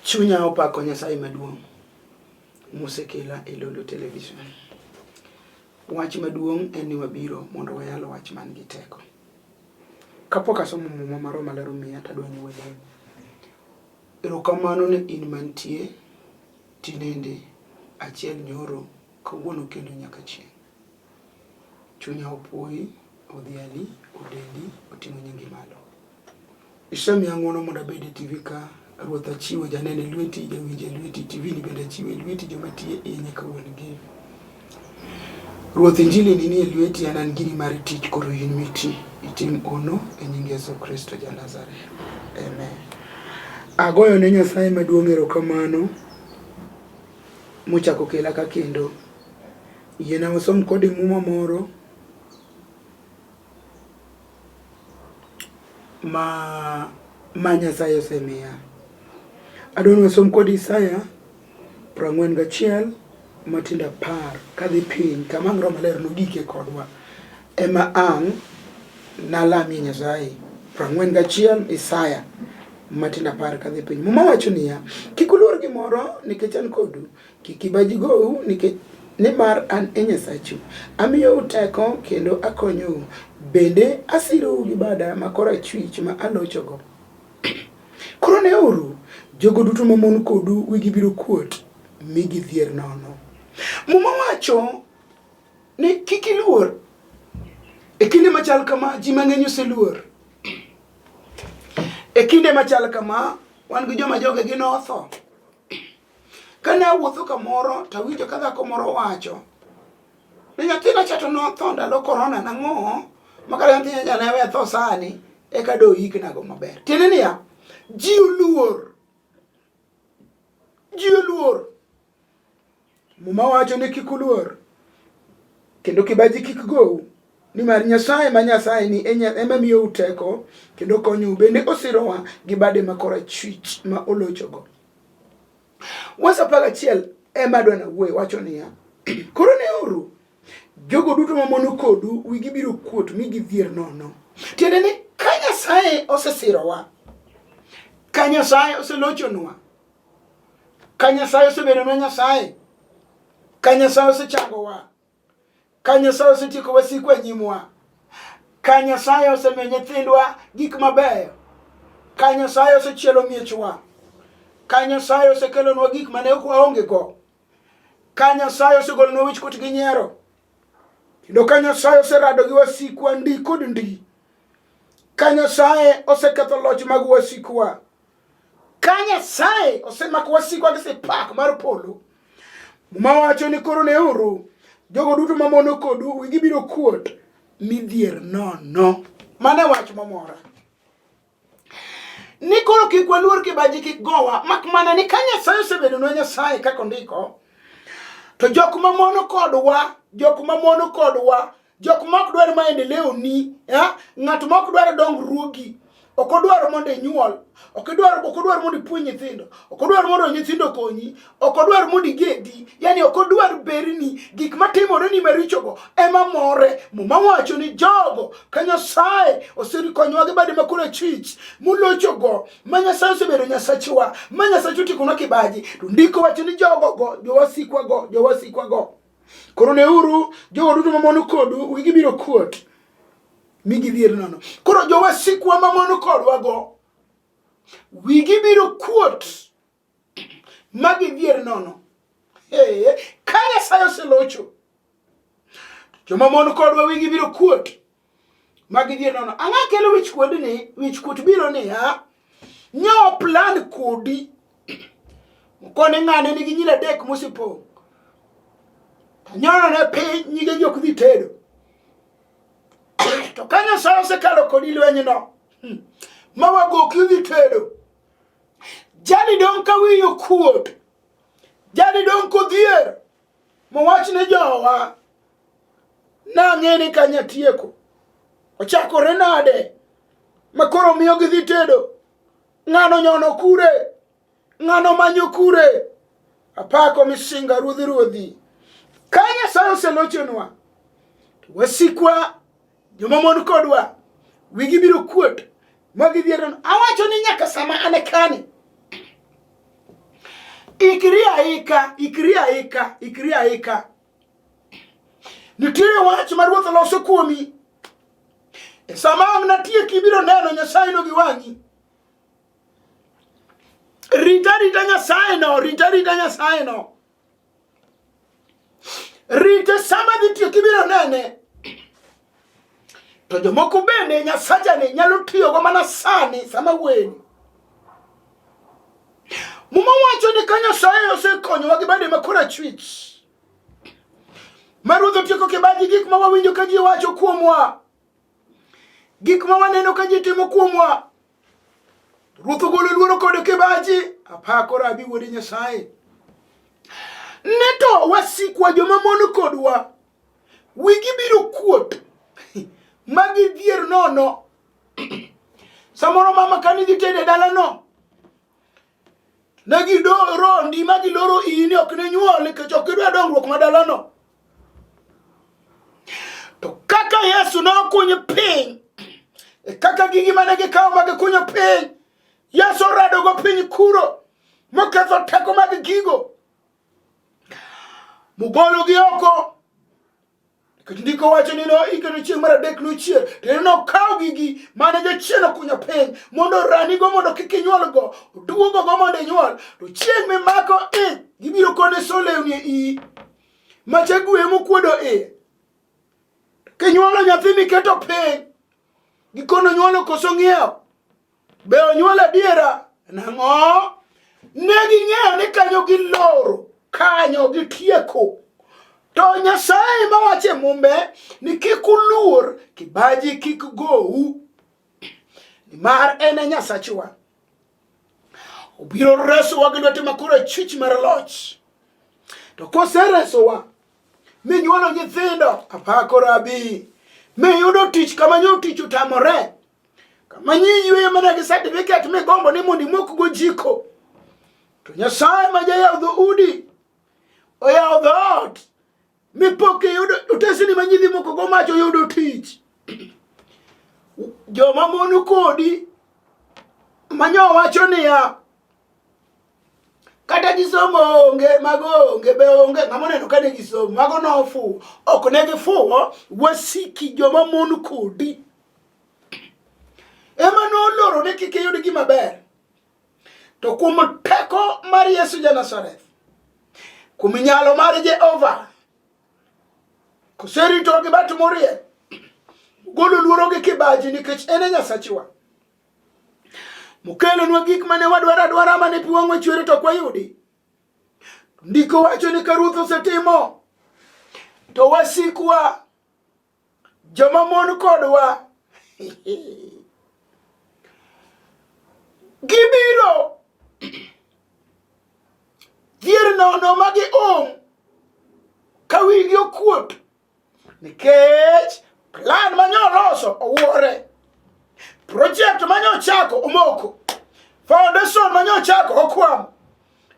Chunya opako Nyasaye maduong' mosekela e Lolo Television. Wach maduong' en ni wabiro mondo wayal wach man gi teko. Kapok asomo muma ma Roho Maler omiya to adwa ni walem. Erokamano ne in mantie tinende achiel nyoro kawuono kendo nyaka chieng'. Chunya opuoyi, odhiali, odendi, oting'o nyingi malo. Isemiya ng'wono mondo abed e TV ka, Ruoth achiwo janeno e lweti, jawinjo e lweti, TV ni bende achiwo e lweti, joma tiyo e iye nyaka wuon gi. Ruoth injili ni nie lweti, an an gini mar tich koro in miti, itim ono e nying Yesu Kristo ja Nazareth. Amen. Agoyo ne Nyasaye maduong' erokamano mochako kela ka kendo. Yiena wasom kodi muma moro ma ma Nyasaye osemiya. Adwa ni wasom kod Isaya 41 matindo 10 kadhi piny kama ang' Roho Maler nogike kodwa ema ang' nalamie Nyasaye. 41 Isaya matindo 10 kadhi piny. Muma wacho niya, kik uluor gimoro nikech an kodu. Kik kibaji gou nikech nimar an e Nyasachu. Amiyou teko kendo akonyou. Bende asirou gi bada ma korachwich ma alochogo. Koro neuru, jogo duto mamon kodu wigi biro kuot mi gidhier nono. Muma wacho ni kik iluor. E kinde machal kama ji mang'eny oseluor. E kinde machal kama wan gi joma jogegi notho. Kane awuotho kamoro to awinjo ka dhako moro wacho ni nyathina cha to notho ndalo korona nang'o ma kata nyathina cha ne we tho sani eka do iknago maber. Tiende niya, ji oluor. Ji oluor. Muma wacho ni kik uluor kendo kibaji kik gou nimar Nyasaye ma Nyasaye ni ema miyou teko kendo konyou bende osirowa gi bade ma korachwich ma olochogo. Wes 11 ema adwa nawuoye wacho niya, koro neuru, jogo duto mamono kodu wigi biro kuot mi gidhier nono. Tiende ni ka Nyasaye osesirowa, ka Nyasaye oselochonwa, ka Nyasaye osebedonwa Nyasaye, ka Nyasaye osechangowa, Ka Nyasaye osetieko wasikwa e nyimwa, ka Nyasaye osemiyo nyithindwa gik mabeyo, ka Nyasaye osechielo miechwa, ka Nyasaye osekelonwa gik mane ok waonge go, ka Nyasaye osegolonwa wichkuot gi nyiero, kendo ka Nyasaye oserado gi wasikwa ndi kod ndi, ka Nyasaye oseketho loch mag wasikwa, Ka Nyasaye osemako wasikwa gi sipak mar polo, Muma wacho ni koro neuru, jogo duto mamono kodu wigi biro kuot mi dhier nono. Mano e wach momora. Ni koro kik waluor kibaji kik gowa, mak mana ni ka Nyasaye osebedonwa Nyasaye kaka ondiko, to jok mamono kodwa, jok mamono kodwa Jok ma ok dwar maendeleo ni, eh? Ng'at ma ok dwar dongruogi, ok odwar mondo inyuol, ok odwar ok odwar mondo ipuonj nyithindo, ok odwar mondo nyithindo okonyi, ok odwar mondo igedi, yani ok odwar berni, gik matimore ni marichogo ema more. Muma wacho ni jogo ka Nyasaye osekonyowa gi bade ma korachwich mulochogo, ma Nyasaye osebedo Nyasachwa, ma Nyasache otiekonwa kibaji, to ndiko wacho ni jogo go, jowasikwa go, jowasikwa go Koro neuru, jogo duto mamono kodu wigi biro kuot mi gidhier nono. Koro jowasikwa mamono kodwago wigi biro kuot ma gidhier nono. Hey, ka Nyasaye oselocho, joma mon kodwa wigi biro kuot ma gidhier nono. Ang'o kelo wich kuodni? Wich kuot biro niya, nyawo plan kodi kone ng'ane nigi nyiri adek mosepong' nyono ne piny nyige ji ok dhi tedo to ka Nyasaye osekalo kodi lwenyno ma wagoki udhi tedo jali dong' ka wiye okuot jali dong' kodhier mowach ne jowa nang'e ni kanya tieko ochakore nade ma koro miyo gidhi tedo ng'ano nyono kure ng'ano manyo kure apako misinga ruodhi ruodhi ka Nyasaye oselochonwa to wasikwa joma mon kodwa wigi biro kuot ma gidhier awacho ni nyaka sama an e kani. Ikri aika, ikri aika, ikri aika. Nitiere wach ma Ruoth loso kuomi. E sama ang' natieki ibiro neno Nyasaye no gi wang'i. Rita rita Nyasaye no, rita rita Nyasaye no. Rite sama dhi tieki ibiro nene. To jomoko bende Nyasachani nyalo tiyogo mana sani sama weni. Muma wacho ni ka Nyasaye osekonyowa gi bade ma korachwich, ma Ruoth otieko kibaji gik ma wawinjo ka ji wacho kuomwa, gik ma waneno ka ji timo kuomwa. Ruoth ogolo luoro kod kibaji, apako Rabi wuod Nyasaye. Ne to wasikwa joma mon kodwa, wigi biro kuot ma gidhier nono. Samoro mama kane idhi tedo e dalano, ne gidorondi ma giloro iyi ni ok ne nyuol nikech ok gidwa dongruok ma dalano. To kaka Yesu ne okunyo piny, e kaka gigi mane gikawo ma gikunyo piny, Yesu oradogo piny kuro moketho teko mag gigo, mogologi oko. Nikech ndiko wacho ni noike chieng' mar adek nochier, to nokawo gigi mane jachien okunyo piny mondo oranigo mondo kik inyuolgo, oduogogo mondo inyuol. To chieng' mimako ich, gibiro kone so lewni e iyi, macha gwe mokuodo iye. Kinyuolo nyathi miketo piny, gikono nyuolo koso ng'iewo. Be onyuol adiera? Nang'o? Ne ging'eyo ni kanyo giloro, kanyo gitieko. To Nyasaye mawacho e Mumbe ni kik uluor, kibaji kik gou, nimar en e Nyasachwa. Obiro resowa gi lwete ma korachwich mar loch. To koseresowa, minyuolo nyithindo, apako Rabi, miyudo tich kama nyo tich otamore, kama nyi yweyo mana gi certificate migombo ni mondo imokgo jiko, to Nyasaye ma jayaw dhoudi oyawo dhoot mipok iyudo otesni ma nyidhi mokogo mach oyudo tich. Joma mon kodi manyo wacho niya kata gisomo onge mago onge be onge ng'ama oneno ka ne gisomo mago nofuwo ok ne gifuwo wasiki joma mon kodi ema noloro ni kik iyud gima ber to kuom teko mar Yesu ja Nazareth kuom nyalo mar Jehova koserito gi bat morie golo luoro gi kibaji nikech en e Nyasachwa mokelonwa gik mane wadwaro adwara mane pi wang'wa chwere to ok wayudi. Ndiko wacho ni ka Ruoth osetimo to wasikwa joma mon kodwa gibiro dhier nono ma gium ka wigi okuot nikech plan mane oloso owuore, project mane ochako omoko, foundation mane ochako okwamo,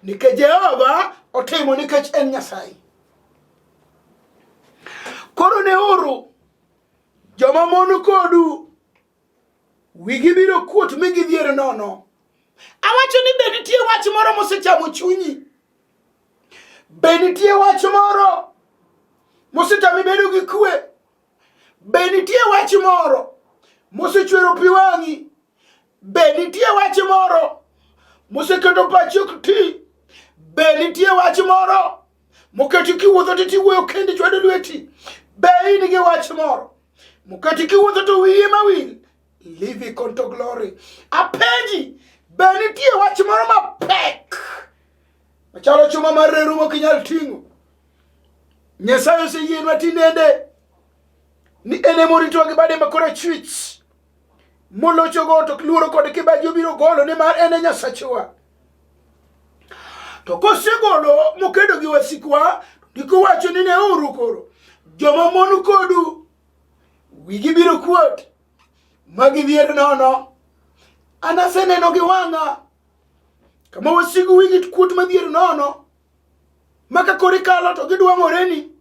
nikech Jehova otimo nikech en Nyasaye. Koro neuru joma mon kodu wigi biro kuot mi gidhier nono. Awacho ni be nitie wach moro mosechamo chunyi? Be nitie wach moro mosetami bedo gi kwe? Be nitie wach moro mosechwero pi wang'i? Be nitie wach moro moseketo pachi ok ti? Be nitie wach moro moketi kiwuotho to tiwuoyo kendi chwado lweti? Be in gi wach moro moketi kiwuotho to wiyi ema wil? Live konto glory. Apenji, be nitie wach moro mapek machalo chuma mar reru mok inyal ting'o? Nyasaye oseyienwa tinende ni en ema oritowa gi bade ma korachwich molochogo to luoro kod kibaji obiro golo nimar en e Nyasachwa. To kosegolo mokedo gi wasikwa, ndiko wacho ni neuru koro joma mon kodu wigi biro kuot ma gidhier nono. An aseneno gi wang'a kama wasigu wigi kuot madhier nono ma ka kori kalo to gidwang'oreni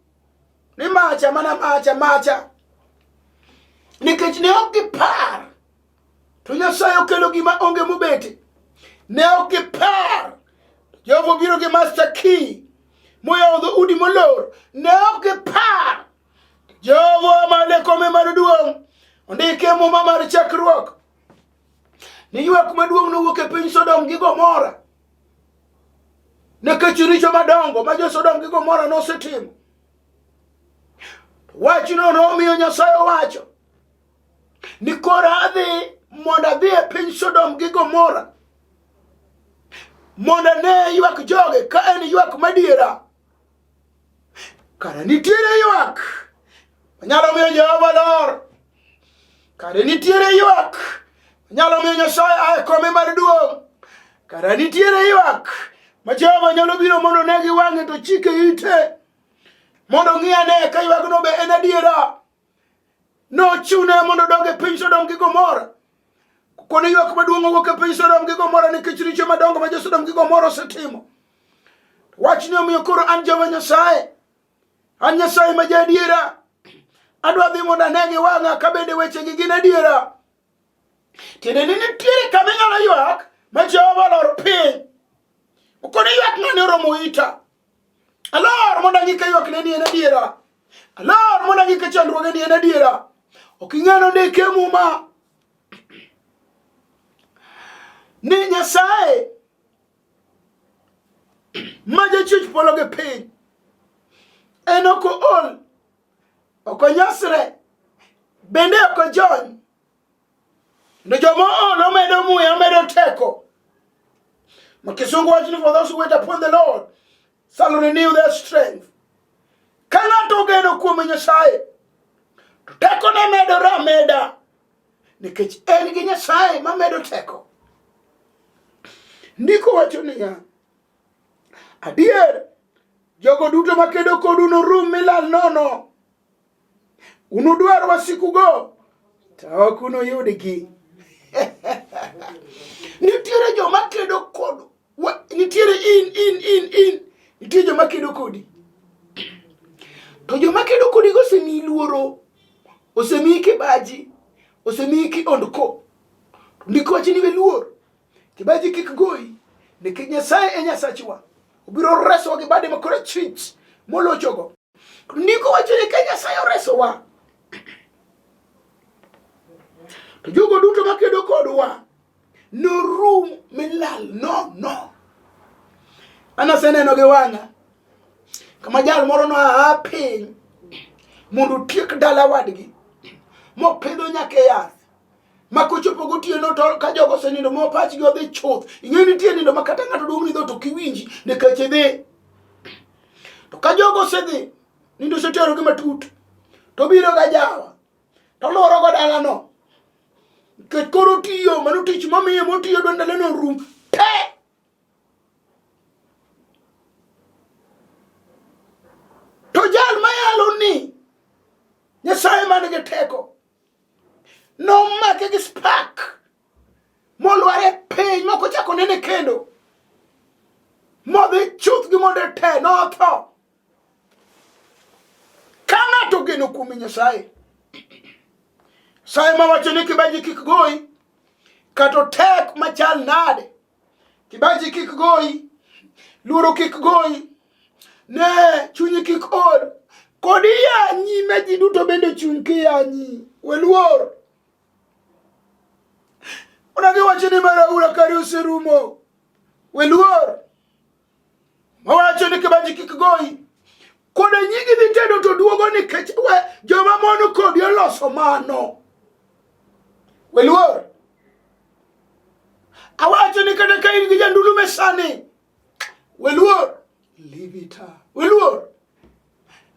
ni macha mana macha macha nikech ne ok gipar to Nyasaye okelo gima onge mobete ne ok gipar. Jehova obiro gi master key moyawo dhoudi molor. Ne ok gipar. Jehova man e kome mar duong' ondiki e Muma mar chakruok ni ywak maduong' nowuok e piny Sodom gi Gomora nikech richo madongo ma jo-Sodom gi Gomora nosetimo. Wachno nomiyo Nyasaye owacho ni koro adhi mondo adhi e piny Sodom gi Gomora mondo ane ywak jogi ka en ywak madiera. Kara nitiere ywak manyalo miyo Jehova lor. Kare nitiere ywak manyalo miyo Nyasaye a e kome mar duong'. Kara nitiere ywak ma Jehova nyalo biro mondo ne gi wang'e to chike ite mondo ong'i ane ka ywagno be en adiera. Nochune mondo odog e piny Sodom gi Gomora. Kone ywak maduong' owuok e piny Sodom gi Gomora nikech richo madongo ma jo-Sodom gi Gomora osetimo. Wachni omiyo koro an Jehova Nyasaye, an Nyasaye ma jaadiera, adwa dhi mondo ane gi wang'a ka bende wechegi gin adiera. Tiende ni nitiere kama inyalo ywak ma Jehova lor piny. Okone ywak ng'ani oromo ita. Alor mondo ang'i ka ywakne ni en adiera. Alor mondo ang'i ka chandruoge ni en adiera. Ok ing'e nondike e Muma ni Nyasaye ma jachwech polo gi piny en ok ool, ok onyosre, bende ok ojony. To joma ool omedo muya, omedo teko. Ma kisungu wacho ni for those who wait upon the Lord shall renew their strength. Ka ng'ato ogeno kuom Nyasaye, to tekone medore ameda nikech en gi Nyasaye mamedo teko. Ndiko wacho niya, adier jogo duto makedo kodu norum mi lal nono. Unudwar wasikugo to ok unuyudgi. Nitiere joma kedo kod nitiere in in in in nitie joma kedo kodi to joma kedo kodi go osemiyi luoro, osemiyi kibaji, osemiyi kiondko. Ndiko wacho ni we luor, kibaji kik goyi, nikech Nyasaye e Nyasachwa, obiro resowa gi bade ma korachwich molochogo. Ndiko wacho ni ka Nyasaye oresowa to jogo duto makedo kodwa norum milal nono. An aseneno gi wang'a kama jal moro noa piny mondo otiek dala wadgi mopidho nyaka e yath ma kochopo gotieno to ka jogo osenindo ma pachgi odhi chuth. Ing'eyo nitie nindo ma kata ng'ato duong' ni dho to kiwinji nikech idhi. To ka jogo osedhi, nindo oseterogi matut, to biro ga jawa, to lworo go dalano. Nikech koro otiyo, mano tich momiye motiyo dwa ndalono orum te. To jal mayalo ni Nyasaye man gi teko nomake gi spark molwar e piny mok ochako nene kendo modhi chuth gi monde te notho. Ka ng'ato ogeno kuom Nyasaye, Nyasaye mawacho ni kibaji kik goyi kata otek machal nade, kibaji kik goyi, luoro kik goyi, ne chunyi kik ol, kod iyanyi ma ji duto bende chung' kiyanyi, we luor. Onagi wacho ni maraura kari oserumo, we luor. Owacho ni kibaji kik goyi, koda nyigi dhi tedo to duogo nikech we joma mon kodi oloso mano. We luor. Awacho ni kata ka in gi jandulume sani, we luor. Livita. We luor.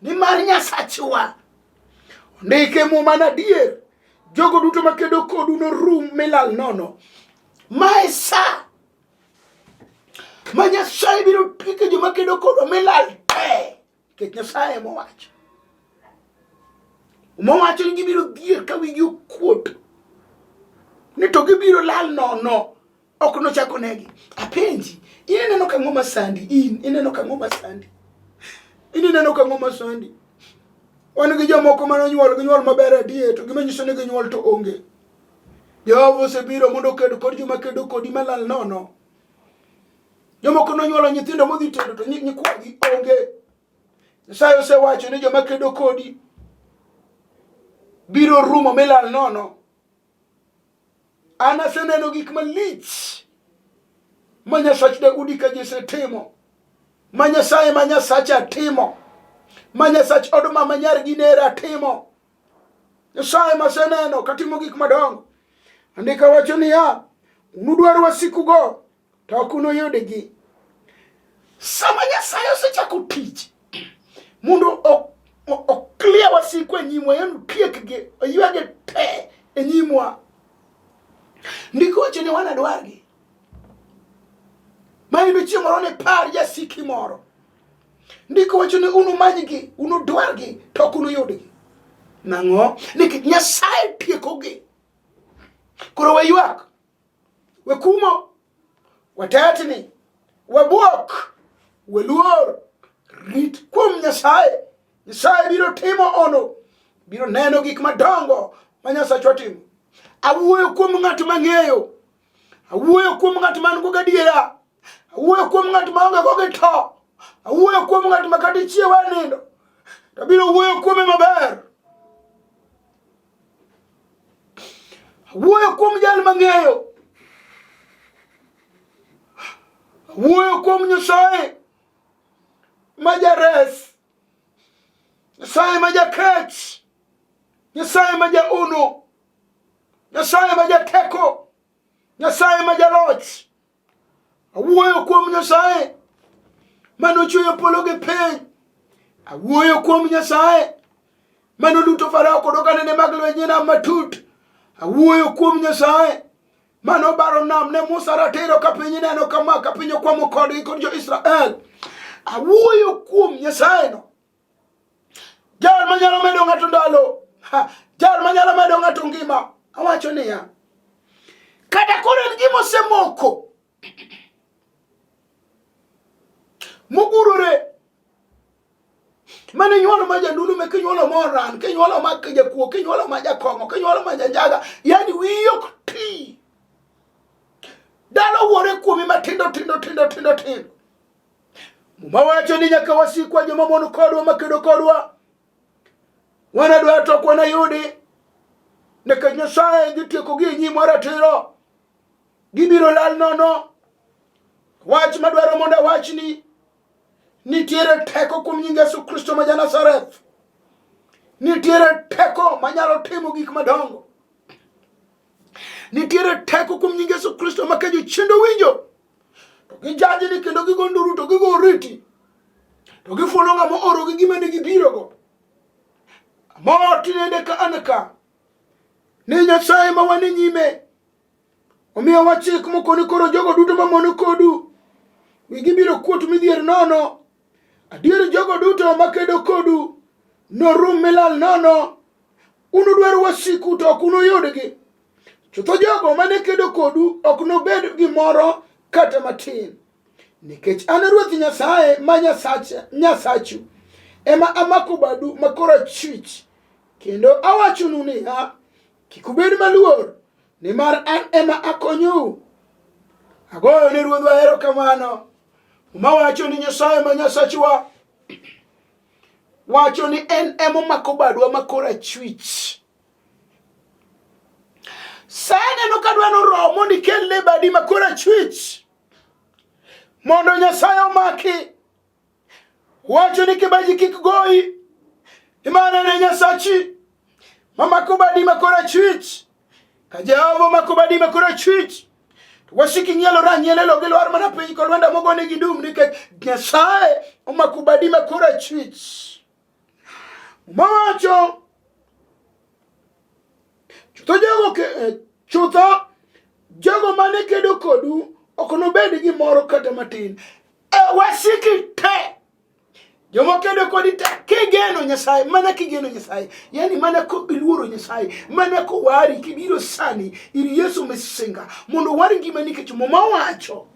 Nimar Nyasachwa ondike Muma na adier, jogo duto makedo kodu norum milal nono. Mae sa ma Nyasaye biro tieko joma kedo kodwa milal te, nikech Nyasaye mowacho. Mowacho ni gibiro dhier ka wigi okuot, ni to gibiro lal nono, ok nochak onegi. Apenji, in ineno ka ang'o masandi? In ineno ka ang'o masandi? In ineno ka ang'o masandi? Wan gi jomoko mane onyuol ginyuol maber adier, to gima nyiso ni ginyuol to onge. Jehova osebiro mondo oked kod joma kedo kodi malal nono. Jomoko nonyuolo nyithindo modhi tedo to nyikwagi onge. Nyasaye osewacho ni joma kedo kodi biro rumo milal nono. An aseneno gik malich ma Nyasach Daudi ka Jesse timo, ma Nyasaye ma Nyasacha timo, ma Nyasach od mama nyar gi nera timo. Nyasaye maseneno katimo gik madongo. Andika wacho niya, unudwar wasikugo to ok unuyudgi. Sama Nyasaye osechako tich mondo oklia wasiku e nyimwa, yani otiekgi, oywegi te e nyimwa. Ndiko wacho ni wanadwargi. Ma in chieng' moro ne par jasiki moro. Ndiko wacho ni unumanygi, unudwargi to ok unuyudgi. Nang'o? Nikech Nyasaye tiekogi. Koro waywak, wakumo, watetni, wabuok, waluor, rit kuom Nyasaye. Nyasaye biro timo ono, biro neno gik madongo ma Nyasachwa timo. Awuoyo kuom ng'at mang'eyo, awuoyo kuom ng'at man go gadiera, awuoyo kuom ng'at maonge go gi to, awuoyo kuom ng'at ma kata ichiewa e nindo to abiro wuoyo kuome maber. Awuoyo kuom jal mang'eyo, awuoyo kuom Nyasaye ma jares, Nyasaye ma jakech, Nyasaye ma jauno, Nyasaye ma jateko, Nyasaye ma jaloch. Awuoyo kuom Nyasaye mane ochweyo polo gi piny. Awuoyo kuom Nyasaye mane oluto Farao kod ogandane mag lweny e nam matut. Awuoyo kuom Nyasaye mane obaro nam ne Musa ratiro ka piny neno kama ka piny okwamo kodgi kod jo-Israel. Awuoyo kuom Nyasayeno, jal manyalo medo ng'ato ndalo, jal manyalo medo ng'ato ngima. Awacho niya, kata koro en gima osemoko mogurore mane inyuolo ma jandulu me kinyuolo ma oran kinyuolo ma jakuo kinyuolo ma jakong'o kinyuolo ma janjaga yani wiyi ok ti dalo wuore kuomi matindo tindo tindo tindo tindo muma wacho ni nyaka wasikwa joma mon kodwa makedo kodwa wanadwa to ok wanayudi nikech nyasaye dhi tiekogi e nyimwa ratiro gibiro lal nono wach madwaro mondo awachni Nitiere teko kuom nying Yesu Kristo ma ja-Nazareth. Nitiere teko manyalo timo gik madongo. Nitiere teko kuom nying Yesu Kristo ma ka jochiende owinjo to gijajni kendo gigo nduru to gigo oriti to gifulo ng'ama oorogi gima ne gibirogo. Amor tinende ka an ka ni Nyasaye ma wan e nyime Omiyowa chik moko ni koro jogo duto mamono kodu wigi biro kuot midhier nono. Adier jogo duto makedo kodu norum milal nono. Unudwar wasiku to ok unuyudgi. Chutho jogo mane kedo kodu ok nobed gimoro kata matin. Nikech an Ruoth Nyasaye ma Nyasachu ema amako badu ma korachwich kendo awachonu niya, Kik ubed maluor, nimar an ema akonyou. Agoyo ne Ruodhwa erokamano. Muma wacho ni Nyasaye ma Nyasachwa wacho ni en ema omako badwa ma korachwich. Sa neno ka dwa noromo mondo ikel ne badi ma korachwich mondo Nyasaye omaki. Wacho ni kibaji kik goyi, nimar en e Nyasachi mamako badi ma korachwich. Ka Jehova omako badi ma korachwich, to wasiki nyielo ranyielelo gilwar mana piny ka lwanda mogonegi dum nikech Nyasaye omako badi ma korachwich. Muma wacho chutho jogo chutho jogo mane kedo kodu ok nobed gimoro kata matin. E wasiki te joma kedo kodi te kigeno Nyasaye, mana kigeno Nyasaye, yani mana ko iluoro Nyasaye, mana kowari kibiro sani ir Yesu misinga mondo owar ngima nikech Muma wacho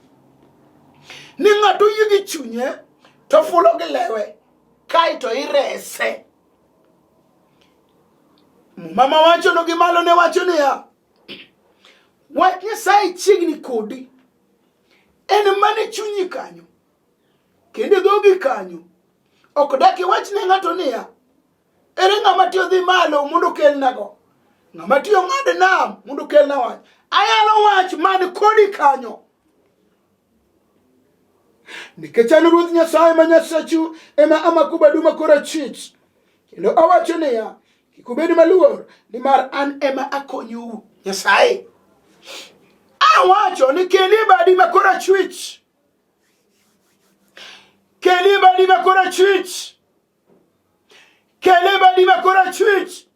ni ng'ato oyie gi chunye to fulo gi lewe kaeto irese. Muma mawacho no gi malo ne wacho niya, wach Nyasaye chiegni kodi. En mana e chunyi kanyo kendo e dhogi kanyo. Ok dak iwach ne ng'ato niya, ere ng'ama tiyo dhi malo mondo okelnago? Ng'ama tiyo ng'ad nam mondo okelna wach. Ayalo wach man kodi kanyo. Nikech an Ruoth Nyasaye ma Nyasachu ema amako badu ma korachwich. Kendo awacho niya, kik ubed maluor, nimar an ema akonyou. Nyasaye. Awacho ni kelie badi ma korachwich. Kelie badi ma korachwich. Kelie badi ma korachwich.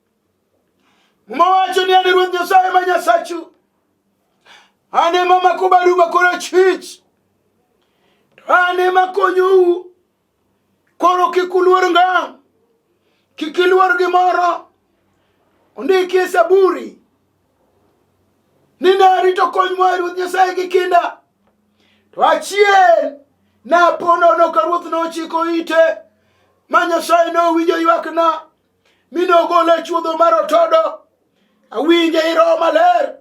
Muma wacho ni an Ruoth Nyasaye ma Nyasachu. An ema amako badu ma korachwich. To an ema akonyou. Koro kik uluor ngang', kik iluor gimoro. Ondiki e Zaburi ni ne arito kony moa e Ruoth Nyasaye gi kinda. To achien napo nono ka Ruoth nochiko ite, ma Nyasaye nowinjo ywakna, mi nogola e chuodho mar otodo. Awinje i Roho Maler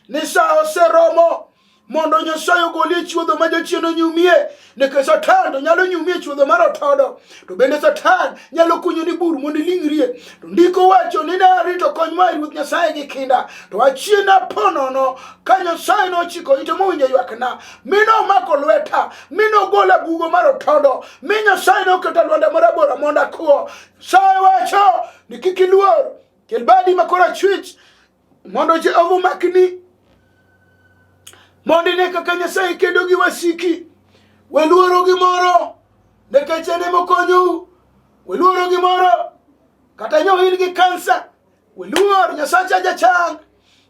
ni sa oseromo mondo Nyasaye ogoli e chuodho ma jachien onyumie, nikech Satan to nyalo nyumi e chuodho mar otodo, to bende Satan nyalo kunyo ni bur mondo iling'rie. To ndiko wacho ni ne arito kony moa e Ruoth Nyasaye gi kinda, to achien apo nono ka Nyasaye nochiko ite mowinjo ywakna, mi nomako lweta, mi nogola bugo mar otodo, mi Nyasaye noketa lwanda marabora mondo akwo. Nyasaye wacho ni kik iluor, Kel badi ma korachwich mondo Jehova omakni, mondo ine kaka Nyasaye kedo gi wasiki. We luoro gimoro, nikech en ema okonyou. We luoro gimoro, kata nyo in gi kansa, we luor Nyasacha jachang.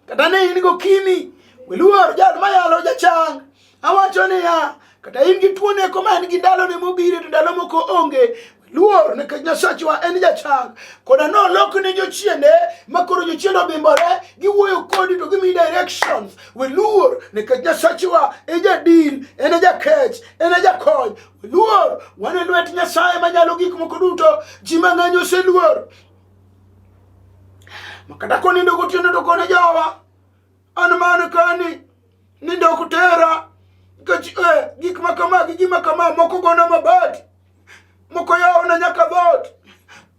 Kata ne in gokimi, we luor jal mayalo jachang. Awacho niya, kata in gi tuo neko ma en gi ndalone mobiro to ndalo moko onge, luor nikech Nyasachwa en jachang. Koda nolok ne jochiende ma koro jochiende obimbore, giwuoyo kodi to gimiyi directions. We luor nikech Nyasachwa e jadil, en e jakech, en e jakony. We luor, wan e lwet Nyasaye manyalo gik moko duto. Ji mang'eny oseluor. Ma kata konindo gotieno to kone jowa, an man kani nindo ok tera nikech gik ma kama gi gima kama moko gona mabati moko yawona nyaka dhoot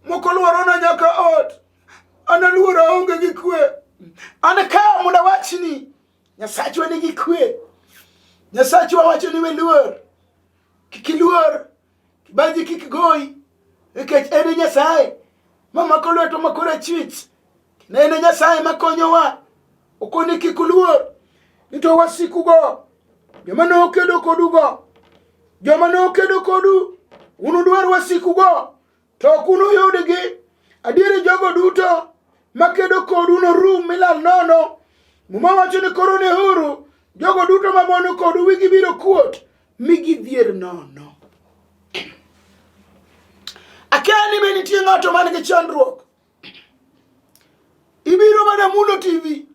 moko lworona nyaka ot an aluor aonge gi kwe an ka mondo awachni Nyasachwa nigi kwe. Nyasachwa wacho ni we luor, kik iluor, kibaji kik goyi, nikech en e Nyasaye mamako lwetwa ma korachwich. Kendo en e Nyasaye makonyowa. Okoni kik uluor, ni to wasikugo, joma ne okedo kodugo, joma ne okedo kodu, unudwar wasikugo, to ok unuyudgi. Adieri jogo duto makedo kodu norum mi lal nono. Muma wacho ni koro neuru, jogo duto mamono kodu wigi biro kuot mi gidhier nono. Akia ni be nitie ng'ato man gi chandruok. Ibiro mana mulo TV.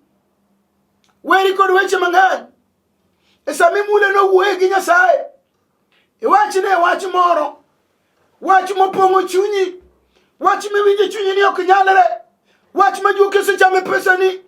Weri kod weche mang'eny. E sama imule no wuoye gi Nyasaye. Iwachne wach moro. Wach mopong'o chunyi. Wach miwinjo chunyi ni ok nyalre. Wach ma juok osechame pesani.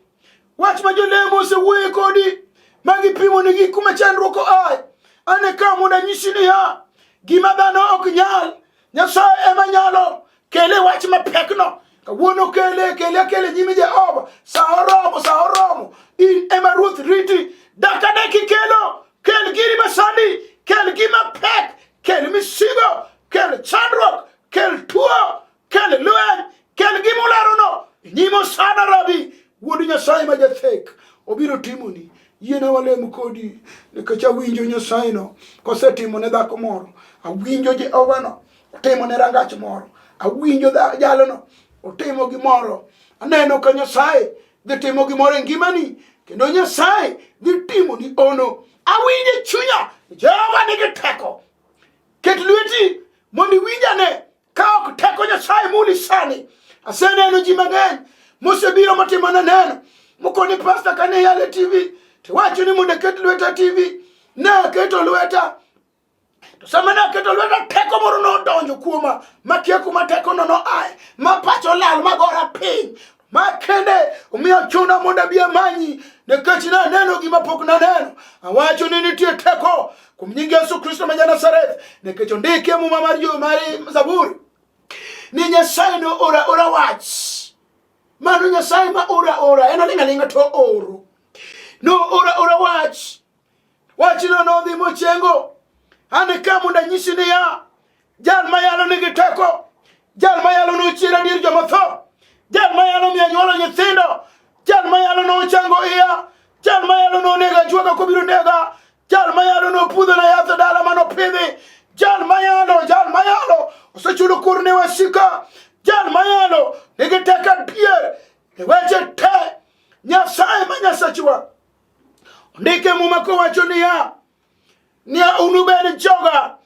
Wach ma jolemo osewuoye kodi. Ma gipimo ni gik kuma chandruok oaye. An e ka mondo anyisi niya, gima dhano ok nyal, Nyasaye ema nyalo. Kele wach mapekno. Kawuono kele, kele, kele nyime Jehova. Sa oromo, sa oromo. In ema Ruoth riti. Dak adek ikelo. Kel giri masandi. Kel gima pek. Kel misigo. Kel chandruok. Kel tuo. Kel lweny. Kel gima ularono. Nyim Osana Rabi. Wuod Nyasaye ma jathek. Obiro timoni. Yiena walem kodi nikech awinjo Nyasaye no kosetimo ne dhako moro. Awinjo Jehova no otimo ne rangach moro. Awinjo jalono otimo gimoro. Aneno ka Nyasaye dhi timo gimoro e ngimani kendo Nyasaye dhi timo ni ono. Awinjo e chunya Jehova nigi teko. Ket lweti mondo iwinj ane ka ok teko Nyasaye muli sani. Aseneno ji mang'eny mosebiro motimona neno moko ni pasta kane yale TV to wacho ni mondo aket lweta TV ne aketo lweta to sama ne aketo lweta teko moro nodonjo kuoma makia kuma tekono noaye ma pacha olal magora piny ma kende omiyo chuna mondo abi amanyi nikech naneno gima pok naneno. Awacho ni nitie teko. Kuom nying Yesu Kristo ma ja-Nazareth, nikech ondiki e Muma mar jo mar Zaburi ni Nyasaye no ora ora wach. Mano Nyasaye ma ora ora, en oling' aling'a to oro. No ora ora wach. Wachno nodhi mochengo. An ka mondo anyisi niya, jal mayalo nigi teko, jal mayalo nochier adier joma tho, jal mayalo miyo anyuolo nyithindo, jal mayalo nochango iya, jal mayalo nonego ajuoga kobiro nega, jal mayalo nopudhona yath e dala manopidhi, jal mayalo, jal mayalo osechulo kuor ne wasika, jal mayalo nigi teko adier e weche te. Nyasaye ma Nyasachwa ondike Muma kowacho niya, niya unubed joga.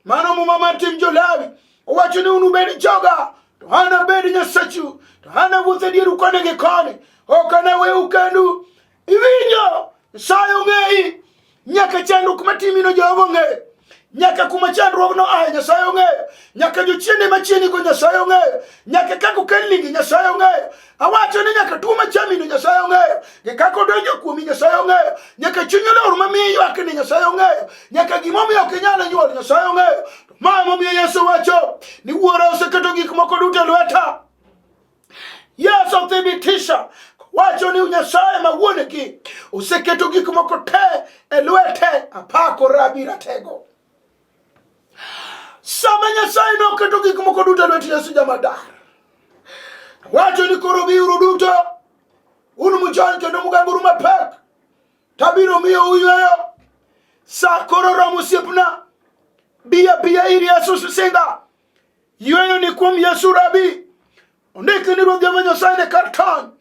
Mano Muma mar Tim Jolawi owacho ni unubed joga to an abed Nyasachu to an awuoth e dieru koni gi koni, ok anaweu kendu. Iwinjo? Nyasaye ong'eyi nyaka chandruok matimino Jehova ong'eyo nyaka kuma chandruogno aye Nyasaye ong'eyo nyaka jochiende machienigo Nyasaye ong'eyo nyaka kaka okelnigi Nyasaye ong'eyo awacho ni nyaka tuo machamino Nyasaye ong'eyo gi kaka odonjo kuomi Nyasaye ong'eyo nyaka chuny olor mamiyi ywakni Nyasaye ong'eyo nyaka gimomiyo ok inyal nyuol Nyasaye ong'eyo ma emomiyo Yesu wacho ni Wuora oseketo gik moko duto e lweta. Yesu othibitisha wacho ni Nyasaye ma wuon-gi oseketo gik moko te e lwete. Apako Rabi Ratego. Sama Nyasaye noketo gik moko duto e lwet Yesu jamadar, wacho ni koro biuru duto un mujony kendo muganguru mapek, tabiro miyo uyweyo. Sa koro romo osiepna, bi abiya ir Yesu Singa. Yweyo ni kuom Yesu Rabi. Ondiki ni Ruoth Jehova Nyasaye ne kar tony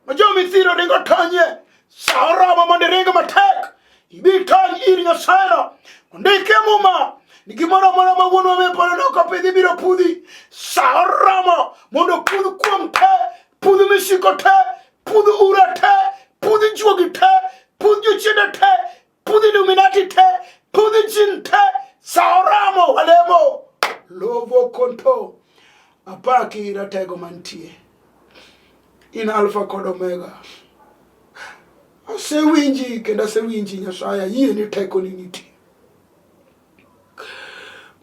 ma jomithiro ringo tonyie. Sa oromo mondo iring matek ibi tony ir Nyasayeno. Ondiki e Muma ni gimoro amora ma wuonwa me polo ne ok opidhi biro pudhi. Sa oromo mondo pudh kuom te, pudh misiko te, pudh ura te, pudh juogi te, pudh jochiende te, pudh Illuminati te, pudh jin te, sa oramo walemo. Lovo konto apaki ratego mantie. In Alfa kod Omega. Asewinji kendo asewinji Nyasaye, ayie ni tekoni nitie.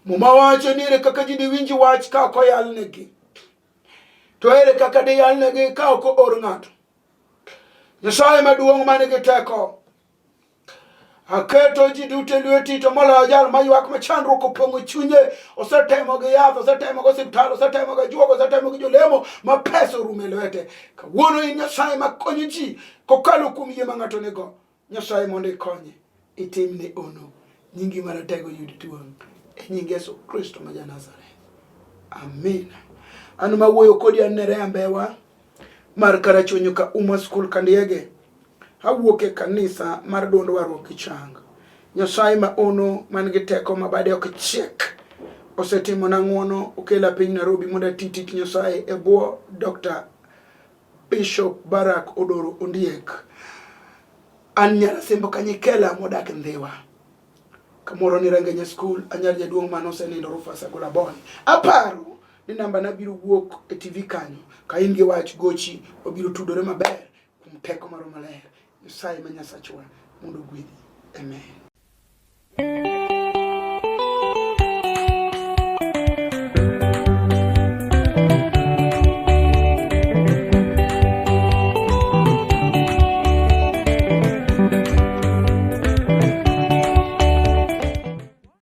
Muma wacho ni ere kaka ji diwinj wach ka ok oyalnegi? To ere kaka diyalnegi ka ok oor ng'ato? Nyasaye maduong' man gi teko, aketo ji duto e lweti, to moloyo jal maywak ma chandruok opong'o chunye, osetemo gi yath, osetemo gi osiptal, osetemo gi ajuoga, osetemo gi jolemo, ma pesa orumo e lwete. Kawuono in Nyasaye makonyo ji kokalo kuom yie ma ng'ato nigo. Nyasaye mondo ikonye, itimne ono. Nyingi maratego yud duong'. E nying Yesu Kristo ma ja-Nazareth. Amina. An mawuoyo kodi an Nerea Mbewa mar Karachuonyo ka Uma School Kandiege. Awuok e kanisa mar duond warruok gi chang. Nyasaye ma ono man gi teko ma bade ok chiek osetimona ng'wono okela piny Nairobi mondo ati tich Nyasaye e bwo Dr. Bishop Barack Odoro Ondiek. An nyar Asembo Kanyikela modak Ndhiwa. Kamoro ni Rangenya School, anyar jaduong' mane osenindo Rufus Agola Boy. Aparo ni namba na biro wuok e TV kanyo. Ka in gi wach gochi, wabiro tudore maber kuom teko mar Roho Maler. Nyasaye ma Nyasachwa mondo ogwedhi. Amen.